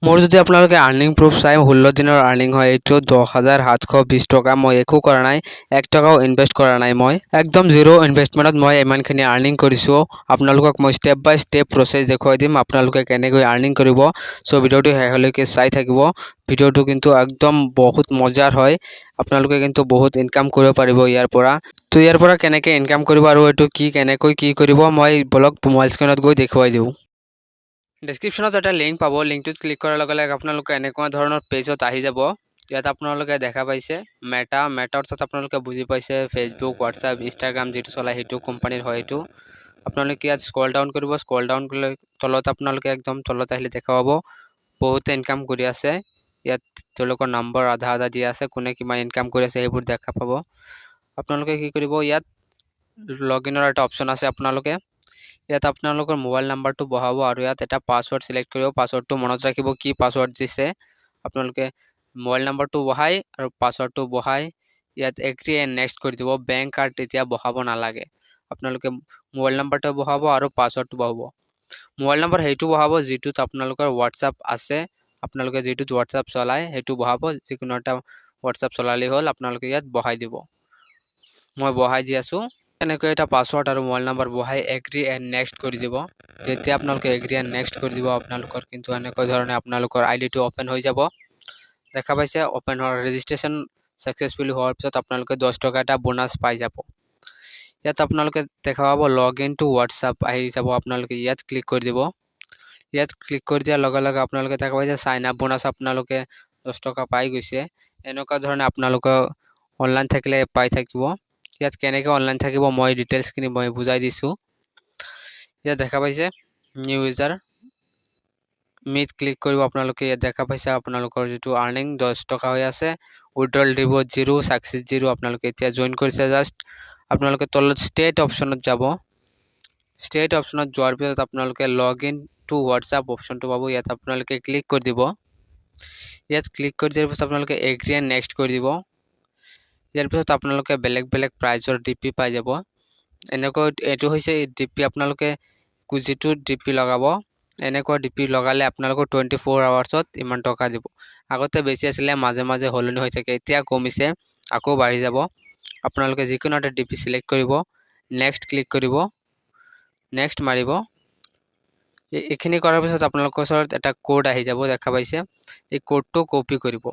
মোৰ যদি আপোনালোকে আৰ্নিং প্ৰুফ চাই, 16 দিনৰ আৰ্নিং হয় এইটো 10,720 টকা। মই একো কৰা নাই, 1 টকাও ইনভেষ্ট কৰা নাই। মই একদম জিৰ' ইনভেষ্টমেণ্টত মই ইমানখিনি আৰ্নিং কৰিছোঁ। আপোনালোকক মই ষ্টেপ বাই ষ্টেপ প্ৰচেছ দেখুৱাই দিম, আপোনালোকে কেনেকৈ আৰ্নিং কৰিব। চ' ভিডিঅ'টো শেষলৈকে চাই থাকিব। ভিডিঅ'টো কিন্তু একদম বহুত মজাৰ হয়। আপোনালোকে কিন্তু বহুত ইনকাম কৰিব পাৰিব ইয়াৰ পৰা। তো ইয়াৰ পৰা কেনেকৈ ইনকাম কৰিব আৰু এইটো কি, কেনেকৈ কি কৰিব, মই বলক মোবাইল স্ক্ৰীণত গৈ দেখুৱাই দিওঁ। ডেছক্ৰিপশ্যনত এটা লিংক পাব। লিংকটোত ক্লিক কৰাৰ লগে লগে আপোনালোকে এনেকুৱা ধৰণৰ পেজত আহি যাব। ইয়াত আপোনালোকে দেখা পাইছে মেটা। মেটা অৰ্থাৎ আপোনালোকে বুজি পাইছে, ফেচবুক, হোৱাটছএপ, ইনষ্টাগ্ৰাম যিটো চলায়, সেইটো কোম্পানীৰ হয় এইটো। আপোনালোকে ইয়াত স্ক্ৰল ডাউন কৰিব। স্ক্ৰল ডাউন কৰিলে তলত আপোনালোকে একদম তলত আহিলে দেখা পাব, বহুতে ইনকাম কৰি আছে। ইয়াত তেওঁলোকৰ নম্বৰ আধা আধা দিয়া আছে, কোনে কিমান ইনকাম কৰি আছে সেইবোৰ দেখা পাব। আপোনালোকে কি কৰিব? ইয়াত লগ ইনৰ এটা অপশ্যন আছে। আপোনালোকে ইয়াত আপোনালোকৰ মোবাইল নাম্বাৰটো বহাব আৰু ইয়াত এটা পাছৱৰ্ড চিলেক্ট কৰিব। পাছৱৰ্ডটো মনত ৰাখিব, কি পাছৱৰ্ড দিছে। আপোনালোকে মোবাইল নাম্বাৰটো বহাই আৰু পাছৱৰ্ডটো বহাই ইয়াত এগ্ৰি এণ্ড নেক্সট কৰি দিব। বেংক কাৰ্ড এতিয়া বহাব নালাগে। আপোনালোকে মোবাইল নাম্বাৰটো বহাব আৰু পাছৱৰ্ডটো বহাব। মোবাইল নম্বৰ সেইটো বহাব যিটোত আপোনালোকৰ হোৱাটছআপ আছে। আপোনালোকে যিটোত হোৱাটছআপ চলায় সেইটো বহাব। যিকোনো এটা হোৱাটছআপ চলালেই হ'ল। আপোনালোকে ইয়াত বহাই দিব। মই বহাই দি আছোঁ। এনেকৈ এটা পাছৱৰ্ড আৰু মোবাইল নাম্বাৰ বহাই এগ্ৰি এণ্ড নেক্সট কৰি দিব। যেতিয়া আপোনালোকে এগ্ৰি এণ্ড নেক্সট কৰি দিব, আপোনালোকৰ কিন্তু এনেকুৱা ধৰণে আপোনালোকৰ আই ডিটো অ'পেন হৈ যাব। দেখা পাইছে, অ'পেন হোৱাৰ ৰেজিষ্ট্ৰেশ্যন ছাকচেছফুলি হোৱাৰ পিছত আপোনালোকে 10 টকা এটা বোনাছ পাই যাব। ইয়াত আপোনালোকে দেখা পাব, লগ ইন টু হোৱাটছআপ আহি যাব। আপোনালোকে ইয়াত ক্লিক কৰি দিব। ইয়াত ক্লিক কৰি দিয়াৰ লগে লগে আপোনালোকে দেখা পাইছে, চাইন আপ বোনাছ আপোনালোকে 10 টকা পাই গৈছে। এনেকুৱা ধৰণে আপোনালোকে অনলাইন থাকিলে পাই থাকিব। ইয়াত কেনেকৈ অনলাইন থাকিব, মই ডিটেইলছখিনি মই বুজাই দিছোঁ। ইয়াত দেখা পাইছে, নিউ ইউজাৰ মিত ক্লিক কৰিব আপোনালোকে। ইয়াত দেখা পাইছে, আপোনালোকৰ যিটো আৰ্নিং 10 টকা হৈ আছে, উইড্ৰল দিব জিৰ', ছাকচেছ জিৰ'। আপোনালোকে এতিয়া জইন কৰিছে জাষ্ট। আপোনালোকে তলত ষ্টেট অপশ্যনত যাব। ষ্টেট অপশ্যনত যোৱাৰ পিছত আপোনালোকে লগ ইন টু হোৱাটছআপ অপশ্যনটো পাব। ইয়াত আপোনালোকে ক্লিক কৰি দিব। ইয়াত ক্লিক কৰি দিয়াৰ পিছত আপোনালোকে এগ্ৰি এণ্ড নেক্সট কৰি দিব। ইয়াৰ পিছত আপোনালোকে বেলেগ বেলেগ প্ৰাইজৰ ডি পি পাই যাব। এনেকৈ এইটো হৈছে ডি পি। আপোনালোকে যিটো ডি পি লগাব, এনেকুৱা ডি পি লগালে আপোনালোকৰ 24 আৱাৰ্ছত ইমান টকা দিব। আগতে বেছি আছিলে, মাজে মাজে সলনি হৈ থাকে। এতিয়া কমিছে, আকৌ বাঢ়ি যাব। আপোনালোকে যিকোনো এটা ডি পি চিলেক্ট কৰিব, নেক্সট ক্লিক কৰিব, নেক্সট মাৰিব। এইখিনি কৰাৰ পিছত আপোনালোকৰ ওচৰত এটা কোড আহি যাব। দেখা পাইছে, এই কোডটো কপি কৰিব।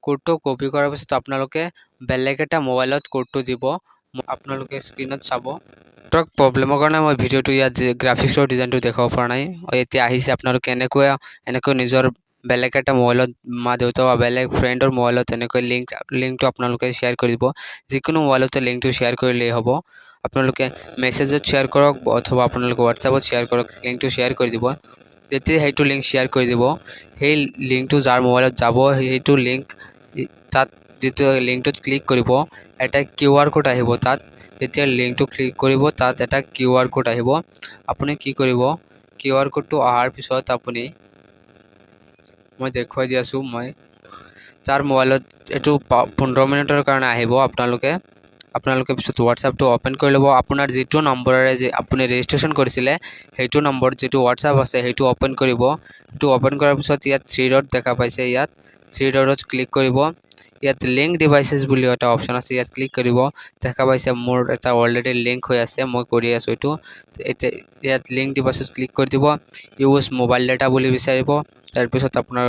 কোডটো কপি কৰাৰ পিছত আপোনালোকে বেলেগ এটা মোবাইলত কোডটো দিব। আপোনালোকে স্ক্ৰীণত চাব। নেটৱৰ্ক প্ৰব্লেমৰ কাৰণে মই ভিডিঅ'টো ইয়াত গ্ৰাফিক্সৰ ডিজাইনটো দেখুৱাব পৰা নাই। এতিয়া আহিছে। আপোনালোকে এনেকৈ নিজৰ বেলেগ এটা মোবাইলত, মা দেউতা বা বেলেগ ফ্ৰেণ্ডৰ মোবাইলত এনেকৈ লিংকটো আপোনালোকে শ্বেয়াৰ কৰি দিব। যিকোনো মোবাইলতে লিংকটো শ্বেয়াৰ কৰিলেই হ'ব। আপোনালোকে মেছেজত শ্বেয়াৰ কৰক অথবা আপোনালোকে হোৱাটছআপত শ্বেয়াৰ কৰক, লিংকটো শ্বেয়াৰ কৰি দিব। যেতিয়া সেইটো লিংক শ্বেয়াৰ কৰি দিব, সেই লিংকটো যাৰ মোবাইলত যাব, সেইটো লিংক তাত যিটো লিংকটোত ক্লিক কৰিব, এটা কিউ আৰ কোড আহিব তাত। যেতিয়া লিংকটো ক্লিক কৰিব, তাত এটা কিউ আৰ কোড আহিব। আপুনি কি কৰিব? কিউ আৰ কোডটো অহাৰ পিছত আপুনি, মই দেখুৱাই দি আছোঁ মই, তাৰ মোবাইলত এইটো 15 মিনিটৰ কাৰণে আহিব। আপোনালোকে পিছত হোৱাটছআপটো অ'পেন কৰি ল'ব। আপোনাৰ যিটো নম্বৰেৰে যে আপুনি ৰেজিষ্ট্ৰেশ্যন কৰিছিলে, সেইটো নম্বৰত যিটো হোৱাটছআপ আছে, সেইটো অ'পেন কৰিব। সেইটো অ'পেন কৰাৰ পিছত ইয়াত থ্ৰী ডট দেখা পাইছে, ইয়াত থ্ৰী ডটত ক্লিক কৰিব। ইয়াত লিংক ডিভাইচেছ বুলি এটা অপশ্যন আছে, ইয়াত ক্লিক কৰিব। দেখা পাইছে, মোৰ এটা অলৰেডি লিংক হৈ আছে, মই কৰি আছোঁ এইটো। এতিয়া ইয়াত লিংক ডিভাইচত ক্লিক কৰি দিব। ইউজ মোবাইল ডাটা বুলি বিচাৰিব। তাৰপিছত আপোনাৰ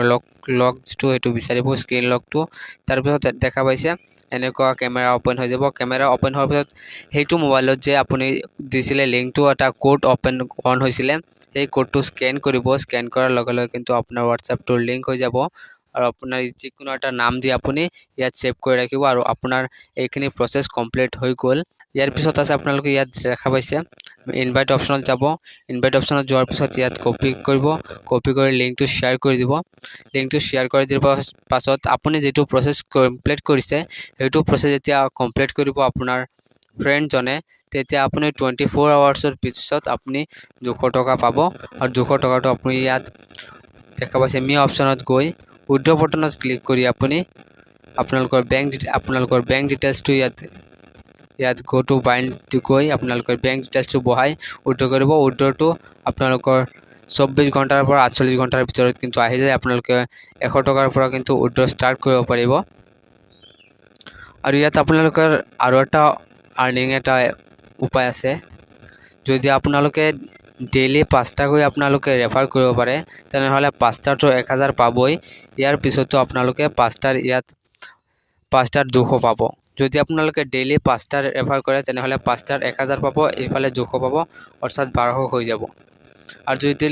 লক যিটো, সেইটো বিচাৰিব, স্ক্ৰীণ লকটো। তাৰপিছত দেখা পাইছে, এনেকুৱা কেমেৰা অ'পেন হৈ যাব। কেমেৰা অ'পেন হোৱাৰ পিছত সেইটো মোবাইলত যে আপুনি দিছিলে লিংকটো, এটা কোড অ'পেন অন হৈছিলে, সেই কোডটো স্কেন কৰিব। স্কেন কৰাৰ লগে লগে কিন্তু আপোনাৰ হোৱাটছএপটোৰ লিংক হৈ যাব আৰু আপোনাৰ যিকোনো এটা নাম দি আপুনি ইয়াত ছেভ কৰি ৰাখিব আৰু আপোনাৰ এইখিনি প্ৰচেছ কমপ্লিট হৈ গ'ল। ইয়াৰ পিছত আছে, আপোনালোকে ইয়াত দেখা পাইছে, ইনভাইট অপশ্যনত যাব। ইনভাইট অপশ্যনত যোৱাৰ পিছত ইয়াত কপি কৰিব। কপি কৰি লিংকটো শ্বেয়াৰ কৰি দিব। লিংকটো শ্বেয়াৰ কৰি দিয়াৰ পাছত আপুনি যিটো প্ৰচেছ কমপ্লিট কৰিছে, সেইটো প্ৰচেছ যেতিয়া কমপ্লিট কৰিব আপোনাৰ ফ্ৰেণ্ডজনে, তেতিয়া আপুনি 24 আৱাৰ্ছৰ পিছত আপুনি 200 টকা পাব। আৰু 200 টকাটো আপুনি ইয়াত দেখা পাইছে, মি অপশ্যনত গৈ উইড্ৰ বটনত ক্লিক কৰি আপুনি আপোনালোকৰ বেংক ডিটেইলছটো ইয়াত ইয়াত গ' টু বাইণ্ড গৈ আপোনালোকৰ বেংক ডিটেইলছটো বহাই উইড্ৰ কৰিব। উইড্ৰটো আপোনালোকৰ 24 ঘণ্টাৰ পৰা 48 ঘণ্টাৰ ভিতৰত কিন্তু আহি যায়। আপোনালোকে 100 টকাৰ পৰা কিন্তু উইড্ৰ ষ্টাৰ্ট কৰিব পাৰিব। আৰু ইয়াত আপোনালোকৰ আৰু এটা আৰ্নিং এটা উপায় আছে। যদি আপোনালোকে ডেইলি পাঁচটাকৈ আপোনালোকে ৰেফাৰ কৰিব পাৰে, তেনেহ'লে পাঁচটাটো 1000 পাবই। ইয়াৰ পিছতো আপোনালোকে পাঁচটাৰ ইয়াত পাঁচটাৰ 200 পাব। যদি আপোনালোকে ডেইলি পাঁচটা ৰেফাৰ কৰে, তেনেহ'লে পাঁচটাৰ 1000 পাব, এইফালে 200 পাব, অৰ্থাৎ 1200 হৈ যাব। আৰু যদি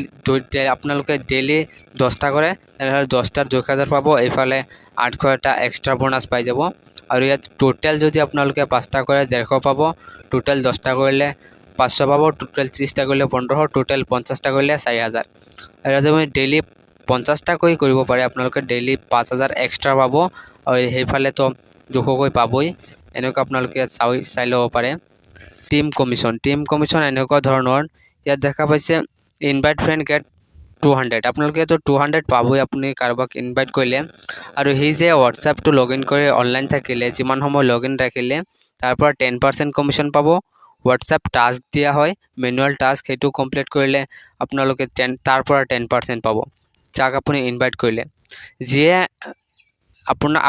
আপোনালোকে ডেইলি 10টা কৰে, তেনেহ'লে 10টাৰ 2000 পাব, এইফালে 800 এটা এক্সট্ৰা ব'নাছ পাই যাব। আৰু ইয়াত টোটেল যদি আপোনালোকে পাঁচটা কৰে, 150 পাব। টোটেল 10টা কৰিলে 500 পাব। টোটেল 30টা কৰিলে 1500। টোটেল 50টা কৰিলে 4000। আৰু যদি ডেইলি 50টাকৈ কৰিব পাৰে, আপোনালোকে ডেইলি 5000 এক্সট্ৰা পাব আৰু সেইফালেতো 200কৈ পাবই। এনেকুৱা আপোনালোকে ইয়াত চাই চাই ল'ব পাৰে। টিম কমিশ্যন, টিম কমিশ্যন এনেকুৱা ধৰণৰ। ইয়াত দেখা পাইছে, "Invite friend, get 200"। আপোনালোকেতো 200 পাবই আপুনি কাৰোবাক ইনভাইট কৰিলে। আৰু সি যে হোৱাটছএপটো লগ ইন কৰি অনলাইন থাকিলে, যিমান সময় লগ ইন ৰাখিলে, তাৰ পৰা 10% কমিশ্যন পাব। হোৱাটছএপ টাস্ক দিয়া হয়, মেনুৱেল টাস্ক, সেইটো কমপ্লিট কৰিলে আপোনালোকে তাৰ পৰা 10% পাব, যাক আপুনি ইনভাইট কৰিলে। যিয়ে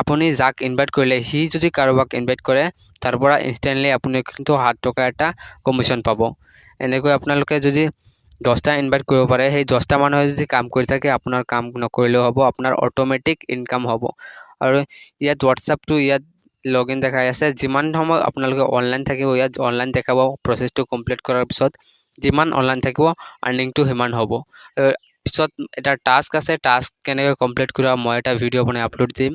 আপুনি যাক ইনভাইট কৰিলে, সি যদি কাৰোবাক ইনভাইট কৰে, তাৰ পৰা ইনষ্টেণ্টলি আপুনি কিন্তু 7 টকা এটা কমিশ্যন পাব। এনেকৈ আপোনালোকে যদি 10টা ইনভাইট কৰিব পাৰে, সেই 10টা মানুহে যদি কাম কৰি থাকে, আপোনাৰ কাম নকৰিলেও হ'ব, আপোনাৰ অট'মেটিক ইনকাম হ'ব। আৰু ইয়াত হোৱাটছএপটো ইয়াত লগ ইন দেখাই আছে। যিমান সময় আপোনালোকে অনলাইন থাকিব, ইয়াত অনলাইন দেখাব। প্ৰচেছটো কমপ্লিট কৰাৰ পিছত যিমান অনলাইন থাকিব, আৰ্নিংটো সিমান হ'ব। পিছত এটা টাস্ক আছে। টাস্ক কেনেকৈ কমপ্লিট কৰা, মই এটা ভিডিঅ' বনাই আপলোড দিম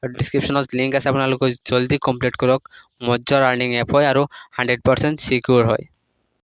আৰু ডিছক্ৰিপশ্যনত লিংক আছে। আপোনালোকে জল্দি কমপ্লিট কৰক। মজ্জাৰ আৰ্নিং এপ হয় আৰু 100% ছিকিউৰ হয়।